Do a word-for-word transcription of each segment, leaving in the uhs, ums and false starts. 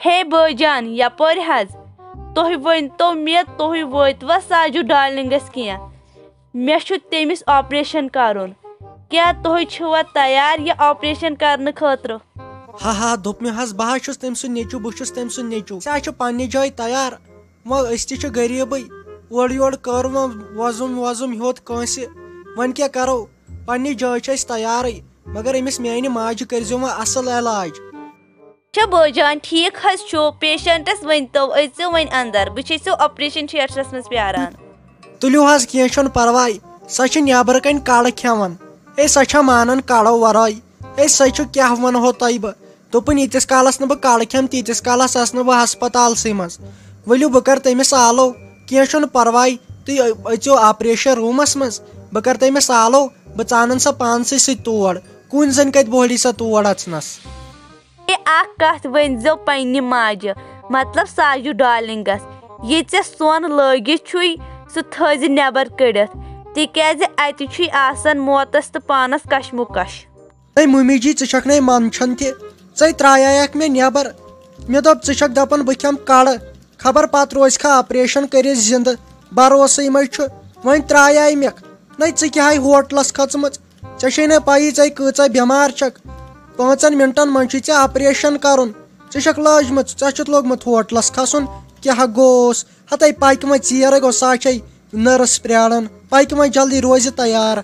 ہے بٲے جان، یپٲرۍ حظ۔ تُہۍ ؤنۍ تو مےٚ، تُہۍ وٲتۍ وا ساجو ڈارلنگس کینٛہہ؟ مےٚ چھُ تٔمِس آپریشن کرُن۔ کیٛاہ تُہۍ چھِوا تیار یہِ آپریشن کرنہٕ خٲطرٕ؟ ہا ہا، دوٚپ مےٚ حظ، بہٕ حظ چھُس تٔمۍ سُنٛد نیٚچوٗ، بہٕ چھُس تٔمۍ سُنٛد نیٚچوٗ۔ ژےٚ حظ چھُ پننہِ جایہِ تیار۔ وۄنۍ أسۍ تہِ چھِ غریٖبٕے، اورٕ یورٕ کٔر وۄنۍ وۄزُم وۄزُم ہیوٚت کٲنٛسہِ۔ وۄنۍ کیٛاہ کرو؟ پننہِ جایہِ چھِ أسۍ تیارٕے، مگر أمِس میانہِ ماجہِ کٔرۍزیو وۄنۍ اصل علاج۔ اچھا بٲے جان، ٹھیٖک حظ چھُ، پیشنٹس ؤنۍ تو، أژِو وۄنۍ اندر، بہٕ چھسو آپریشن تھیٹرس منٛز پیاران۔ تُلِو حظ، کینٛہہ چھُنہٕ پرواے، سۄ چھِ نیبرٕ کنۍ کڑٕ کھٮ۪وان۔ ہے، سۄ چھےٚ مانان کڑو ورٲے۔ ہے، سۄ چھُ کیٛاہ ونہو تۄہہِ بہٕ؟ دوٚپُن، ییٖتِس کالس نہٕ بہٕ کڑٕ کھٮ۪مہٕ، تیٖتِس کالس آسہٕ نہٕ بہٕ ہسپتالسٕے منٛز۔ ؤلِو، بہٕ کرٕ تٔمِس آلو۔ کینٛہہ چھُنہٕ پرواے، تُہۍ أژِو آپریشن روٗمس منٛز، بہٕ کرٕ تٔمِس آلو، بہٕ ژانن سۄ پانسٕے سۭتۍ تور۔ کُنۍ زٔنۍ کتہِ بوہلی سۄ تور اژنس؟ ہے، اکھ کتھ ؤنۍ زیو پننہِ ماجہِ، مطلب ساجو ڈارلنگس، یہِ ژےٚ سۄن لٲگِتھ چھُے، سُہ تھٲیزِ نٮ۪بر کٔڑِتھ، تِکیازِ اتہِ چھُے آسان موتس تہٕ پانس کشمکش۔ ہے ممی جی، ژٕ چھکھ نے منٛدچھان تہِ، ژے ترٛایایکھ مےٚ نٮ۪بر۔ مےٚ دوٚپ، ژٕ چھکھ دپان بہٕ کھٮ۪مہٕ کڑٕ، خبر پتہٕ روزِ کھا آپریشن کٔرِتھ زندٕ، بھروسے مے چھُ۔ وۄنۍ ترٛایاے مےٚ۔ نے، ژٕ کیٛاہ ہوٹلس کھٔژمٕژ؟ ژےٚ چھے نہ پَیی ژے کۭژاہ بٮ۪مار چھکھ۔ پانٛژن منٹن منٛز چھُے ژےٚ آپریشن کرُن۔ ژٕ چھکھ لٲجمٕژ، ژےٚ چھُتھ لوگمُت ہوٹلس کھسُن۔ کیٛاہ گوٚوس؟ ہتے پکہِ وۄنۍ، ژیر گوٚو، سۄ چھے نٔرس پرٛاران۔ پکہِ وۄنۍ جلدی، روزِ تیار۔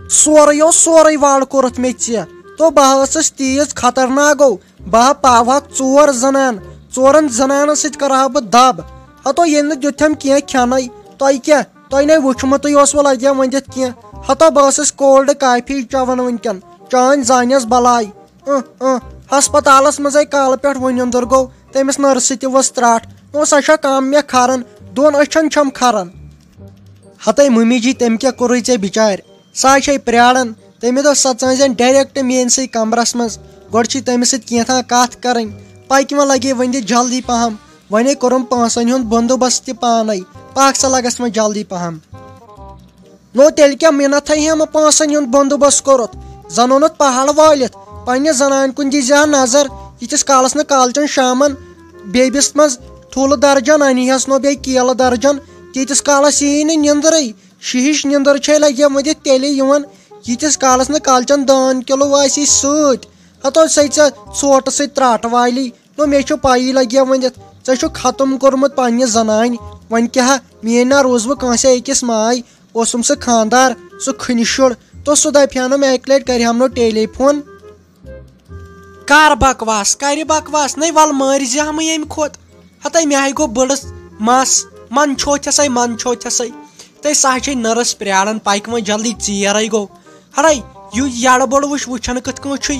سورُے اوس سورُے وال کوٚرُتھ مےٚ ژےٚ۔ تو بہٕ ہا ٲسٕس تیٖژ خطرناک گوٚو، بہٕ ہا پاوہاکھ ژور زنان، ژورن زنانن سۭتۍ کرہا بہٕ دب۔ ہتو ییٚلہِ نہٕ دیُتتھم کینٛہہ کھٮ۪نَے، تۄہہِ کیٛاہ؟ تۄہہِ نے وُچھمُتٕے اوسوٕ لگیا ؤنِتھ کینٛہہ۔ ہتو بہٕ ٲسٕس کولڈ کافی چٮ۪وان وٕنکٮ۪ن، چٲنۍ زانٮ۪س بلاے۔ اۭں، اۭں، ہسپتالس منٛزے کالہٕ پٮ۪ٹھ وُنیُنٛدُر گوٚو، تٔمِس نٔرسہِ تہِ ؤژھ ترٛٹھ۔ نو سۄ چھا کم مےٚ کھران، دۄن أچھن چھم کھران۔ ہتے ممی جی، تٔمۍ کیٛاہ کوٚرُے ژےٚ بچارِ؟ سۄ چھے پرٛاران۔ تٔمۍ دوٚپ، سۄ ژٲنٛزٮ۪ن ڈایریکٹ میٲنۍ سٕے کمرس منٛز۔ گۄڈٕ چھِ تٔمِس سۭتۍ کینٛژھا کتھ کرٕنۍ۔ پکہِ وۄنۍ لگے وۄنۍ دِ جلدی پہم۔ وۄنے کوٚرُم پونٛسن ہُنٛد بندوبست تہِ پانے۔ پکھ سا لگس وۄنۍ جلدی پہم۔ نو تیٚلہِ کیٛاہ منتھے ہٮ۪مہٕ پونٛسن ہُنٛد بندوبست کوٚرُتھ؟ زن اوٚنُتھ پہاڑ وٲلِتھ۔ پننہِ زنانہِ کُن دیٖزِ ہا نظر۔ ییٖتِس کالس نہٕ کالچن شامن بیبِس منٛز ٹھوٗلہٕ درجن انہِ ہس نو بیٚیہِ کیلہٕ درجن، تیٖتِس کالس یِیی نہٕ نِندرٕے۔ شِہِش نِندٕر چھے لگے وۄنۍ تیٚلے یِوان، ییٖتِس کالس نہٕ کالچن دان کِلوٗ آسی سۭتۍ۔ ہتو سَے ژےٚ ژھوٹہٕ سۭتۍ ترٛٹھ والی۔ نو مےٚ چھُ پَیی لگیا ؤنِتھ، ژےٚ چھُکھ ختم کوٚرمُت پننہِ زنانہِ۔ وۄنۍ کیٛاہ، میٲنۍ نا روٗز بہٕ کٲنٛسے أکِس ماے، اوسُم سُہ خانٛدار، سُہ کھٕنہِ شُر، تو سُہ دپہِ ہا نہٕ مےٚ اکہِ لٹہِ، کرِ ہم نہٕ ٹیلی فون۔ کر بکواس، کرِ بکواس، نے ول مٲرۍ زِ ہمہٕ ییٚمہِ کھۄت۔ ہتے مےٚ ہاے گوٚو بٔڑس مس، من چھوتھسے، من چھوتھسے۔ تہٕ سۄ ہا چھے نٔرس پرٛاران، پکہِ وۄنۍ جلدی، ژیرے گوٚو۔ ہڑے، یہِ یڑٕ بوٚڑ وٕچھ، وٕچھان کِتھ کٔنۍ چھُے؟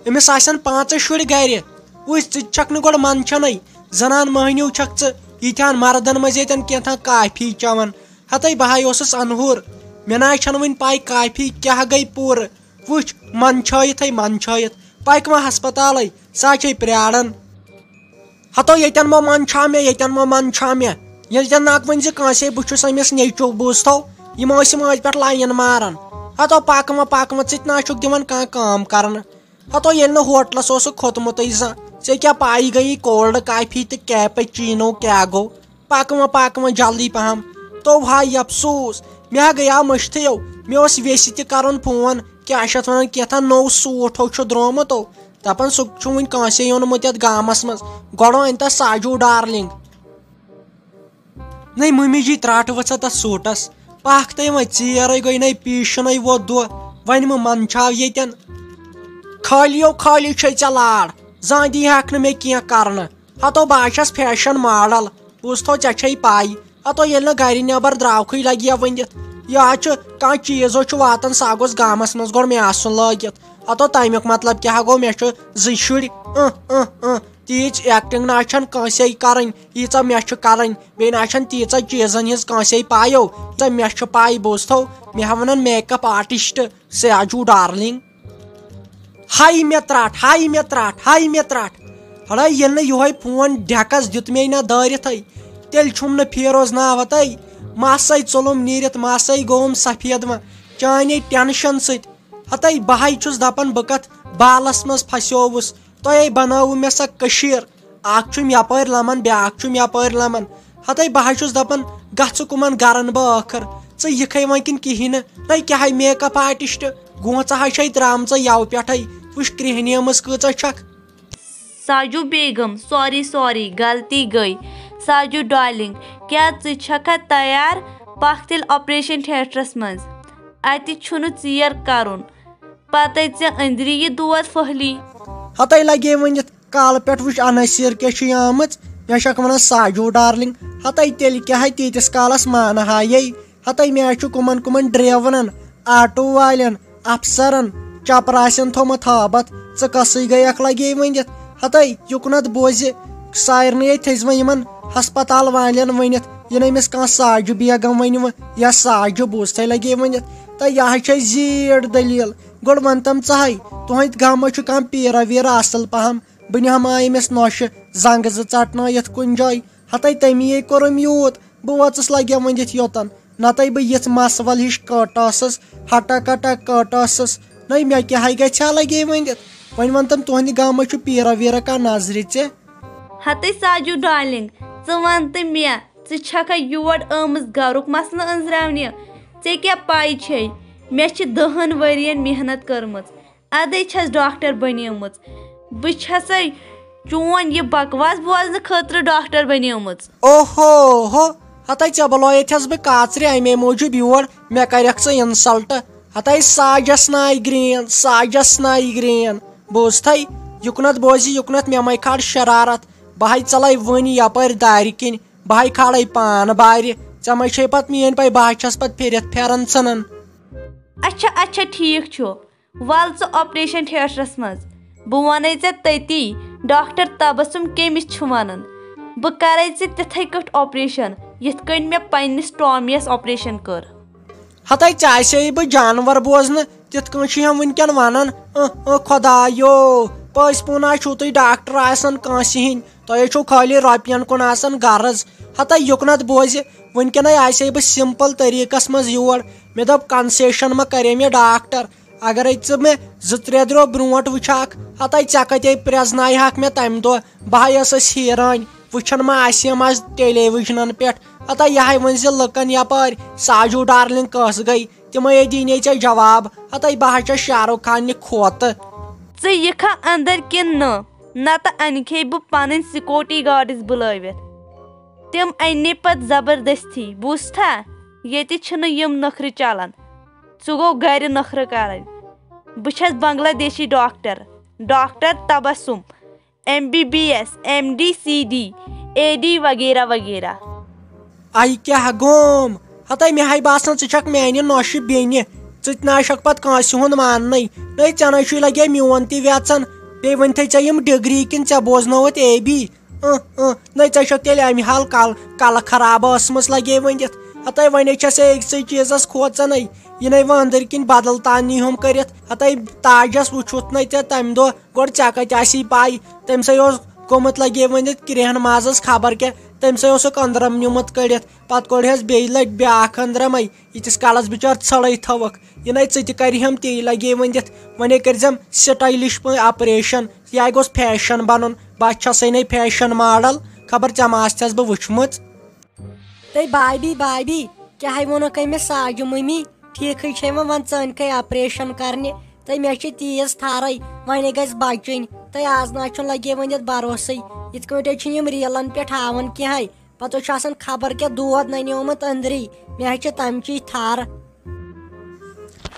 أمِس آسن پانٛژے شُرۍ گرِ۔ وٕچھ، ژٕ تہِ چھکھ نہٕ گۄڈٕ منٛدچھانٕے۔ زنان مٔہنیوٗ چھکھ ژٕ، ییٖتہن مردن منٛز ییٚتٮ۪ن کینٛژھا کافی چٮ۪وان۔ ہتے بہٕ ہاے اوسُس انہُر۔ مےٚ نہ حظ چھنہٕ وٕنہِ پاے کافی کیٛاہ گٔے پوٗرٕ۔ وٕچھ، منٛدچھٲیِتھے منٛدچھٲیِتھ۔ پکہِ وۄنۍ ہسپتالے، سۄ چھے پرٛاران۔ ہتو ییٚتٮ۪ن مو منٛدچھا مےٚ، ییٚتٮ۪ن مو منٛدچھا مےٚ۔ ییٚتٮ۪ن ناکھ ؤنۍ زِ کٲنٛسے، بہٕ چھُس أمِس نیٚچوٗ، بوٗزتھو؟ یِم ٲسۍ یِم أتھۍ پٮ۪ٹھ لاین ماران۔ ہتو پکہٕ وۄنۍ، پکہٕ وۄنۍ، ژٕ تہِ نہ چھُکھ دِوان کانٛہہ کٲم کرنہٕ۔ ہتو ییٚلہِ نہٕ ہوٹلس اوسُکھ کھوٚتمُتٕے زانٛہہ، ژےٚ کیٛاہ پاے گٔیی کولڈ کافی تہٕ کیپچینو کیٛاہ گوٚو؟ پکہٕ وۄنۍ، پکہٕ وۄنۍ جلدی پہم۔ تو ہاے افسوس، مےٚ ہا گٔیاو مٔشتھٕے یو۔ مےٚ اوس ویسہِ تہِ کرُن فون، کیٛاہ چھِ اتھ ونان، کینٛژھا نوٚو سوٗٹ ہو چھُ درٛامُت او۔ دپان سُہ چھُ وُنہِ کٲنٛسے اوٚنمُت یتھ گامس منٛز۔ گۄڈٕ أنۍ تس ساجو ڈارلنگ۔ نٔے مٔمی جی ترٛٹھ ؤژھا تتھ سوٗٹس۔ پکھ تہٕ وۄنۍ، ژیرے گٔے، نٔے پیٖشنٕے ووت دۄہ۔ وۄنۍ مہٕ منٛدچھاو ییٚتٮ۪ن۔ خٲلی او خٲلی چھے ژےٚ لاڑ۔ زانٛہہ دی ہٮ۪کھ نہٕ مےٚ کینٛہہ کرنہٕ۔ ہتو بہٕ ہا چھس فیشن ماڈل۔ بوٗزتھو، ژےٚ چھے پاے۔ ہتو ییٚلہِ نہٕ گرِ نٮ۪بر درٛاوکھٕے لگہِ یا ؤنِتھ۔ یا چھُ کانٛہہ چیٖز ہو چھُ واتان، سُہ ہا گوٚژھ گامس منٛز گۄڈٕ مےٚ آسُن لٲگِتھ۔ ہتو تمیُک مطلب کیٛاہ گوٚو؟ مےٚ چھُ زٕے شُرۍ۔ اۭں، اۭں، اۭں۔ تیٖژ ایکٹنگ نہ چھنہٕ کٲنٛسے کرٕنۍ، ییٖژاہ مےٚ چھِ کرٕنۍ۔ بیٚیہِ نہ چھنہٕ تیٖژاہ چیٖزن ہٕنٛز کٲنٛسے پایو۔ ژےٚ مےٚ چھِ پاے، بوٗزتھو، مےٚ ہا ونان میک اپ آرٹسٹ سیاجوٗ ڈارلنگ۔ ہاے مےٚ ترٛٹھ، ہاے مےٚ ترٛٹھ، ہاے مےٚ ترٛٹھ۔ ہڑا ییٚلہِ نہٕ یِہوے فون ڈھٮ۪کس دیُت مے نہ دٲرِتھٕے، تیٚلہِ چھُم نہٕ فیروز ناو ہتٕے۔ مسے ژوٚلُم نیٖرِتھ، مسے گوٚوُم سفید وۄنۍ چانے ٹینشن سۭتۍ۔ ہتٕے بہے چھُس دپان بہٕ کتھ بالس منٛز پھسیووُس۔ تۄہے بنٲوٕ مےٚ سۄ کٔشیٖر، اکھ چھُم یپٲرۍ لمان، بیاکھ چھُم یپٲرۍ لمان۔ ہتے بہٕ ہا چھُس دپان، گژھٕ کُمن گرن بہٕ ٲخر؟ ژٕ یِکھے وۄنۍ کِنہٕ کِہیٖنۍ نہٕ؟ نہ کیٛاہ ہے makeup artist، گونٛژ ہا چھے درامژٕ یَوٕ پٮ۪ٹھے۔ وٕچھ کرٛیٚہنیمٕژ کۭژاہ چھکھ۔ ساجو بیگم، sorry sorry، غلطی گٔے۔ ساجو ڈارلنگ، کیٛاہ ژٕ چھکھا تیار؟ پکھ تیٚلہِ آپریشن تھیٹرس منٛز، اتہِ چھُنہٕ ژیر کرُن، پتے ژےٚ أنٛدری یہِ دود پھٔہلی۔ ہتے لگے ؤنِتھ، کالہٕ پٮ۪ٹھ وٕچھ انحصیر کیٛاہ چھُے آمٕژ۔ مےٚ چھکھ ونان ساجو ڈارلنگ، ہتے تیٚلہِ کیٛاہ ہے تیٖتِس کالس مانہٕ ہایے؟ ہتے مےٚ چھُ کُمن کُمن ڈریورن، آٹو والٮ۪ن، افسرن، چپراسٮ۪ن تھوٚمُت ہٲبتھ۔ ژٕ کسٕے گٔیکھ لگے ؤنِتھ؟ ہتے یُکنتھ بوزِ، سارنٕے تھٔزۍ وۄنۍ یِمن ہسپتال والٮ۪ن ؤنِتھ، یِنہٕ أمِس کانٛہہ ساجہِ بیگم ؤنِوٕ یا ساجہِ بوٗزتھے لگے ؤنِتھ۔ تہٕ یہِ ہا چھے زیٖٹھ دٔلیٖل۔ گۄڈٕ وَن تَم ژٕ ہَے، تُہٕنٛدِ گامہٕ چھُ کانٛہہ پیٖرا ویٖرا اَصٕل پَہَم؟ بہٕ نِمہٕ ہا أمِس نۄشہِ زنٛگہٕ زٕ ژَٹنٲیِتھ کُنہِ جایہِ۔ ہَتَے تَمی ہے کوٚرُم یوٗت، بہٕ وٲژٕس لَگیا ؤنِتھ یوٚتَن۔ نَتَے بہٕ یِژھ مَس وَل ہِش کٔٹ ٲسٕس، ہَٹا کَٹا کٔٹ ٲسٕس۔ نَے مےٚ کیٛاہ ہے گژھِ ہا لَگے ؤنِتھ۔ وۄنۍ وَن تَم، تُہٕنٛدِ گامہٕ چھُ پیٖرا ویٖرا کانٛہہ نظرِ ژےٚ؟ ہتے ساجو ڈارلنگ، ژٕ وَن تہٕ مےٚ، ژٕ چھکھا یور آمٕژ گرُک مسلہٕ أنٛزراونہِ؟ ژےٚ کیٛاہ پَے چھے، مےٚ چھِ دَہَن ؤرین محنت کٔرمٕژ، ادے چھس ڈاکٹر بنیمٕژ۔ بہٕ چھسے چون یہِ بکواس بوزنہٕ خٲطرٕ ڈاکٹر بنیمٕژ۔ اوہو ہو، ہتے ژےٚ بلویتھس بہٕ کاژرِ امے موٗجوٗب یور، مےٚ کرکھ ژٕ insult۔ ہتے ساجس ناے گرین، ساجس ناے گرین۔ بوزتھے، یُکنتھ بوزِ یُکنتھ مےٚ مے کھال شرارت۔ بہٕ ہاے ژلے وُنۍ یپٲرۍ دارِ کِنۍ، بہٕ ہاے کھالے پان بارِ۔ ژےٚ مے چھے پتہٕ میٲنۍ پاے، بہٕ ہا چھس پتہٕ پھرتھ پھیران ژھٕنان۔ اچھا اچھا، ٹھیک چھُ، ول ژٕ آپریشن تھیٹرس منٛز، بہٕ ونے ژےٚ تٔتی ڈاکٹر تبسم کٔمِس چھُ ونان۔ بہٕ کرے ژےٚ تِتھے کٲٹھۍ آپریشن، یِتھ کٔنۍ مےٚ پننِس ٹامیس آپریشن کٔر۔ ہتے ژےٚ آسے بہٕ جانور بوزنہٕ، تِتھ کٔنۍ چھِ یِم وٕنکٮ۪ن ونان۔ اہ اہ خۄدایو، پٔزۍ پٲٹھۍ چھِو تُہۍ ڈاکٹر آسان کٲنٛسہِ ہِنٛدۍ، تۄہے چھو خٲلی رۄپین کُن آسان غرض۔ ہتے یُکنتھ بوزِ، وٕنکٮ۪نے آسے بہٕ simple طریٖقس منٛز یور۔ مےٚ دوٚپ concession ما کرے مےٚ ڈاکٹر، اگرے ژٕ مےٚ زٕ ترٛےٚ دۄہ برونٛٹھ وٕچھہکھ، ہتے ژےٚ کتے پرٛزناوہکھ مےٚ تمہِ دۄہ۔ بہٕ ہاے ٲسٕس حیران، وٕچھان ما آسہِ یِم از ٹیلی وِجنن پٮ۪ٹھ۔ ہتے یہِ ہاے ؤنۍ زِ لُکن یپٲرۍ ساجو ڈارلنگ کۄس گٔے، تِمے دِنی ژےٚ جواب۔ ہتے بہٕ ہا چھس شاہ رخ خان نہِ کھوتہٕ۔ ژٕ یِکھا اندر کِنہٕ نہٕ؟ نتہٕ انکھے بہٕ پنٕنۍ security guards بُلٲوِتھ۔ تِم اننہِ پتہٕ زبردستی، بوٗزتھا؟ ییٚتہِ چھِنہٕ یِم نخرٕ چلان۔ ژٕ گوٚو گرِ نخرٕ کرٕنۍ۔ بہٕ چھس Bangladeshi doctor, doctor Tabassum, M B B S, M D, C D, A D وغیرہ وغیرہ۔ اے کیٛاہ گوم؟ ہتے مےٚ ہاے باسان ژٕ چھکھ میانہِ نۄشہِ بیٚنہِ۔ ژٕ تہِ نہ چھکھ پتہٕ کٲنٛسہِ ہُنٛد ماننٕے۔ نٔے ژےٚ نَے چھُے لگے میون تہِ ویژن۔ بیٚیہِ ؤنتھے ژےٚ یِم ڈگری کِنہٕ ژےٚ بوزنووُتھ اے بی؟ اۭں، اۭں، نٔے ژےٚ چھکھ تیٚلہِ امہِ حال کل-، کلہٕ خراب ٲسمٕژ لگے ؤنِتھ۔ ہتے وۄنۍ چھسے أکسٕے چیٖزس کھوژنے۔ یہِ نَے وۄنۍ أنٛدٕرۍ کِنۍ بدل تانی ہُم کٔرِتھ۔ ہتے تاجس وُچھُتھ نَے ژےٚ تمہِ دۄہ، گۄڈٕ ژےٚ کتہِ آسی پاے؟ تٔمۍ سٕے اوس گوٚمُت لگے ؤنِتھ کرٛیٚہن مازس خبر کیٛاہ، تٔمۍ سٕے اوسُکھ أنٛدرم نیوٗمُت کٔڑِتھ۔ پتہٕ کوٚڑہس بیٚیہِ لٹہِ بیٛاکھ أنٛدرمے۔ ییٖتِس کالس بچار ژھلے تھوکھ، یہِ نَے ژٕ تہِ کرِ ہم تی لگے ؤنِتھ۔ وۄنۍ کٔرزٮ۪م stylish پٲٹھۍ آپریشن، یہِ گوٚژھ fashion بنُن۔ بہٕ چھسے نَے fashion model، خبر ژےٚ ما آسہِ بہٕ وٕچھمٕژ۔ تہٕ بابی، بابی، کیٛاہ ووٚنُکھ أمِس ساجہِ مٔمی؟ ٹھیٖکھٕے چھے وۄنۍ، وۄنۍ ژٕ أنکھے آپریشن کرنہِ۔ تہٕ مےٚ چھِ تیٖژ تھرے، وۄنۍ گژھِ بچٕنۍ۔ تہٕ آز نہ چھُنہٕ لگے ؤنِتھ بروسٕے، یِتھ کٲٹھۍ چھِ یِم ریلن پٮ۪ٹھ ہاوان کینٛہہ۔ پتہٕ چھُ آسان خبر کیٛاہ دود ننیومُت أنٛدری۔ مےٚ چھِ تمچی تھر۔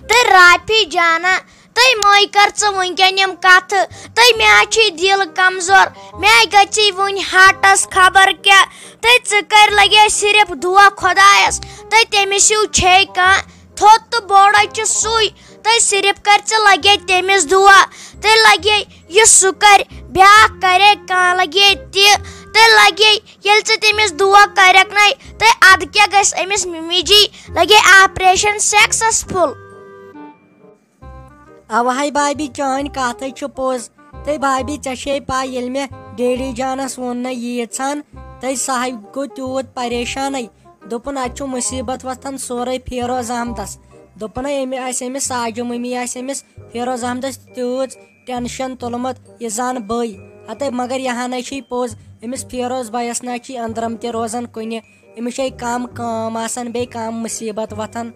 تہٕ رافی جانا، تہٕ مٔے کر ژٕ وٕنکٮ۪ن یِم کتھٕ؟ تہٕ مےٚ ہا چھُے دِل کمزور، مےٚ گژھی وٕنہِ ہاٹس خبر کیٛاہ۔ تہٕ ژٕ کر لگے صرف دُعا خۄدایس، تہٕ تٔمِس ہیوٗ چھے کانٛہہ؟ تھوٚد تہٕ بوٚڑ ہا چھُ سُے، تہٕ صرف کر ژٕ لگے تٔمِس دُعا۔ تہٕ لگے یہِ سُہ کرِ، بیٛاکھ کرے کانٛہہ لگے تہِ، تہٕ لگے ییٚلہِ ژٕ تٔمِس دُعا کرکھ نَے، تہٕ ادٕ کیٛاہ گژھِ أمِس مِمی جی؟ لگے آپریشن سکسیسفل۔ اوا ہے بابی، چٲنۍ کتھ ہے چھِ پوٚز۔ تہٕ بابی، ژےٚ چھے پاے، ییٚلہِ مےٚ ڈیڈی جانس ووٚن نہ ییٖژ ہن، تہٕ سُہ ہے گوٚو تیوٗت پریشانٕے۔ دوٚپُن، اتہِ چھُ مُصیبت وۄتھان سورُے فیروز احمدس۔ دوٚپُن ہے، أمۍ آسہِ أمِس ساجہِ مٔمی آسہِ أمِس فیروز احمدس تیوٗژ ٹینشن تُلمُت، یہِ زان بٕے۔ ہتے مگر یہِ ہنا چھے پوٚز، أمِس فیروز بھایَس نہ چھے أنٛدرم تہِ روزان کُنہِ، أمِس چھے کم کٲم آسان، بیٚیہِ کم مُصیٖبت وۄتھان۔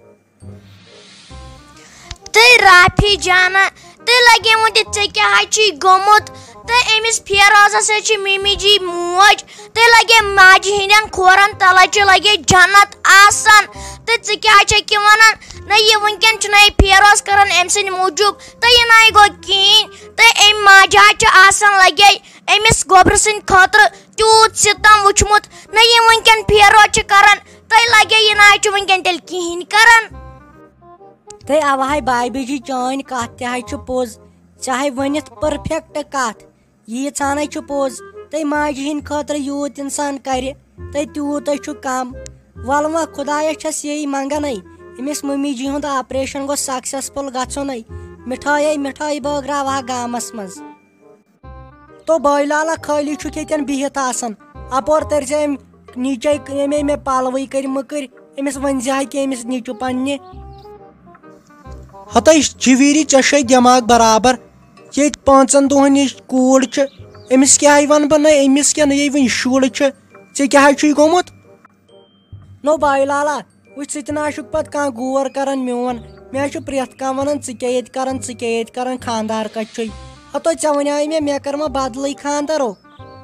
تہٕ رافی جانہ، تہٕ لگے وۄنۍ تہِ ژےٚ کیٛاہ حظ چھُے گوٚمُت؟ تہٕ أمِس فیروزس حظ چھِ مِمی جی موج، تہٕ لگے ماجہِ ہٕنٛدٮ۪ن کھورن تل حظ چھِ لگے جنت آسان۔ تہٕ ژٕ کیٛاہ حظ چھکھ یہِ ونان؟ نہ، یہِ وٕنکٮ۪ن چھُنہٕ یہِ فیروز کران أمۍ سٕنٛدِ موٗجوٗب، تہٕ یہِ نہ گوٚو کِہیٖنۍ۔ تہٕ أمۍ ماجہِ حظ چھِ آسان لگے أمِس گوٚبرٕ سٕنٛدِ خٲطرٕ تیوٗت سِتم وٕچھمُت، نہ یہِ وٕنکٮ۪ن فیروز چھِ کران، تہٕ لگے یہِ نہ حظ چھُ وٕنکٮ۪ن تیٚلہِ کِہیٖنۍ کران۔ تہٕ اوہے بابی جی، چٲنۍ کتھ تہِ حظ چھِ پوٚز، ژےٚ ہاے ؤنِتھ perfect کتھ، ییٖژ ہن حظ چھِ پوٚز۔ تہٕ ماجہِ ہٕنٛدِ خٲطرٕ یوٗت انسان کرِ، تہٕ تیوٗت حظ چھُ کم۔ ولہٕ وۄنۍ خدایس چھس یی منگنے، أمِس ممی جی ہُنٛد operation گوٚژھ successful گژھُنے، مِٹھٲے مِٹھٲے بٲگراوہا گامس منٛز۔ تو بٲے لالا، خٲلی چھُکھ ییٚتٮ۪ن بِہِتھ آسان، اپور تٔرۍ زِ أمۍ نیٚچوۍ، ییٚمے مےٚ پلوٕے کٔرۍ مٔکٕرۍ، أمِس ؤنۍ زِ ہا کہِ أمِس نیٚچوٗ پننہِ۔ ہتے جویری، ژےٚ چھے دٮ۪ماغ برابر؟ ییٚتہِ پانٛژن دۄہن نِش کوٗر چھِ، أمِس کیٛاہ وَنہٕ بہٕ؟ نہ أمِس کیٛاہ، نہ یہِ وٕنہِ شُر چھُ، ژےٚ کیٛاہ حظ چھُے گوٚمُت؟ نو بھائی لالا، وٕچھ، ژٕ تہِ نہ چھُکھ پتہٕ کانٛہہ غور کران میون۔ مےٚ حظ چھُ پرٛٮ۪تھ کانٛہہ ونان، ژٕ کیٛاہ ییٚتہِ کران، ژٕ کیٛاہ ییٚتہِ کران، خانٛدار کتہِ چھُے؟ ہتو ژےٚ ونے مےٚ، مےٚ کر وۄنۍ بدلٕے خانٛدر او۔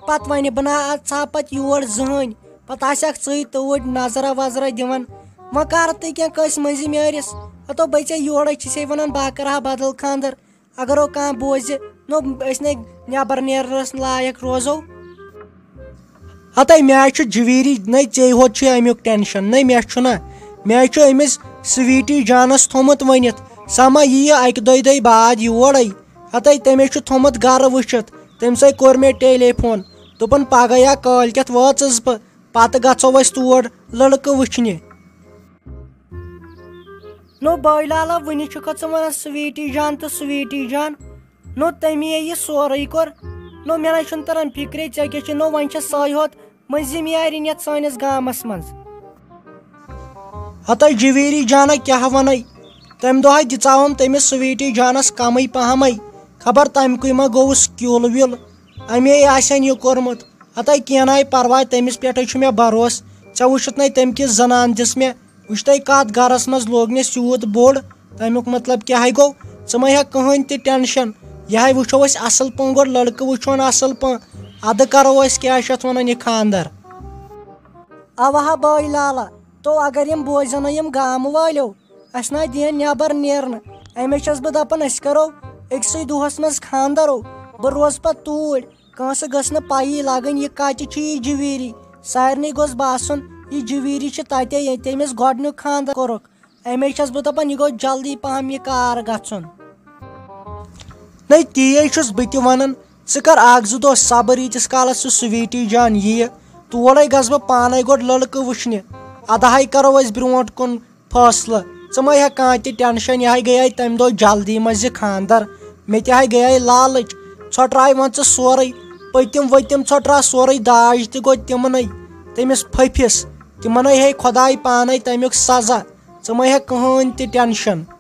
پتہٕ ونہِ بہٕ نہ ژھا پتہٕ یور زٕہٕنۍ۔ پتہٕ آسکھ ژٕے توٗرۍ نظرا وظرا دِوان۔ وۄنۍ کر تہٕ کینٛہہ کٲنٛسہِ مٔنٛزِم یٲرِس۔ ہتو بہٕ ژےٚ یورے چھسے ونان، بہٕ ہا کرٕ ہا بدل خانٛدر۔ اگر او کانٛہہ بوزِ، نو أسۍ نے نٮ۪بر نیرنس لایق روزو۔ ہتے مےٚ حظ چھُ جویری، نَے ژے ہوت چھُے اَمیُک tension، نَے مےٚ چھُنہ۔ مےٚ حظ چھُ أمِس سویٖٹی جانس تھوٚمُت ؤنِتھ، سۄ ما یِیہِ اَکہِ دۄیہِ دۄہہِ بعد یورے۔ ہتے تٔمۍ حظ چھُ تھوٚمُت گرٕ وٕچھِتھ، تٔمۍ سٕے کوٚر مےٚ telephone، دوٚپُن پگاہ یا کٲلۍ کٮ۪تھ وٲژٕس بہٕ، پتہٕ گژھو أسۍ تور لڑکہٕ وٕچھنہِ۔ نو بٲے لالا، وٕنہِ چھُکھ ژٕ وَنان سویٖٹی جان تہٕ سویٖٹی جان۔ نو تٔمی یہِ سورُے کوٚر۔ نو مےٚ نَے چھُنہٕ تَران فِکرے، ژےٚ کیٛاہ چھُے؟ نو وۄنۍ چھےٚ سۄے ہوت مٔنٛزِم یارِ نِتھ سٲنِس گامَس منٛز۔ ہَتَے جویری جانہ کیٛاہ وَنَے؟ تَمہِ دۄہَے دِژاوُم تٔمِس سویٖٹی جانَس کَمٕے پَہمَے۔ خبر تَمہِ کُے ما گوٚوُس کیُل ویُل۔ اَمے آسن یہِ کوٚرمُت۔ ہَتَے کینٛہہ نَے پَرواے، تٔمِس پٮ۪ٹھَے چھُ مےٚ بروسہٕ۔ ژےٚ وٕچھُتھ نَے تٔمۍ کِژھ زَنان دِژ مےٚ۔ وٕچھ تَے کَتھ گَرَس منٛز لوٚگ مےٚ سیوٗد بوٚڑ۔ تَمیُک مطلب کیٛاہ گوٚو؟ ژٕ مہ ہےٚ کٕہٕنۍ تہِ tension۔ یہِ ہَے وٕچھو أسۍ اَصٕل پٲٹھۍ، گۄڈٕ لٔڑکہٕ وٕچھون اَصٕل پٲٹھۍ۔ اَدٕ کَرو أسۍ کیٛاہ چھِ اَتھ وَنان یہِ خانٛدر۔ اَوا ہا بٲے لالا، تو اگر یِم بوزن نہٕ یِم گامہٕ وٲلٮ۪و، اَسہِ نہ دِین نٮ۪بر نیرنہٕ۔ اَمے چھَس بہٕ دَپان، أسۍ کَرو أکسٕے دۄہَس منٛز خانٛدر۔ بہٕ روزٕ پَتہٕ توٗرۍ۔ کٲنٛسہِ گٔژھ نہٕ پَیی لَگٕنۍ، یہِ کَتہِ چھِ یہِ جِویٖری۔ سارنٕے گوٚژھ باسُن، یہِ جِویٖری چھِ تَتے، ییٚتہِ أمِس گۄڈٕنیُک خانٛدر کوٚرُکھ۔ اَمے چھَس بہٕ دَپان، یہِ گوٚژھ جلدی پَہَم یہِ کار گژھُن۔ نَے، تی ہے چھُس بہٕ تہِ وَنان۔ ژٕ کَر اَکھ زٕ دۄہ صبر، ییٖتِس کالَس سُہ سویٖٹی جان یِیہِ۔ تورَے گژھٕ بہٕ پانَے گۄڈٕ لٔڑکہٕ وٕچھنہِ۔ اَدٕ ہَے کَرو أسۍ برٛونٛٹھ کُن فٲصلہٕ۔ ژٕ مہ ہےٚ کانٛہہ تہِ tension، یہِ ہَے گٔیے تَمہِ دۄہ جلدی منٛز یہِ خانٛدر۔ مےٚ تہِ ہَے گٔیے لالٕچ۔ ژھۄٹرایہِ وۄنۍ ژٕ سورُے۔ پٔتِم ؤتِم ژھۄٹرا سورُے، داج تہِ گوٚو تِمنٕے، تٔمِس پھٔپھِس۔ تِمنٕے ہے خۄداے پانَے تَمیُک سزا۔ ژٕ مہ ہےٚ کٕہٕنۍ تہِ tension۔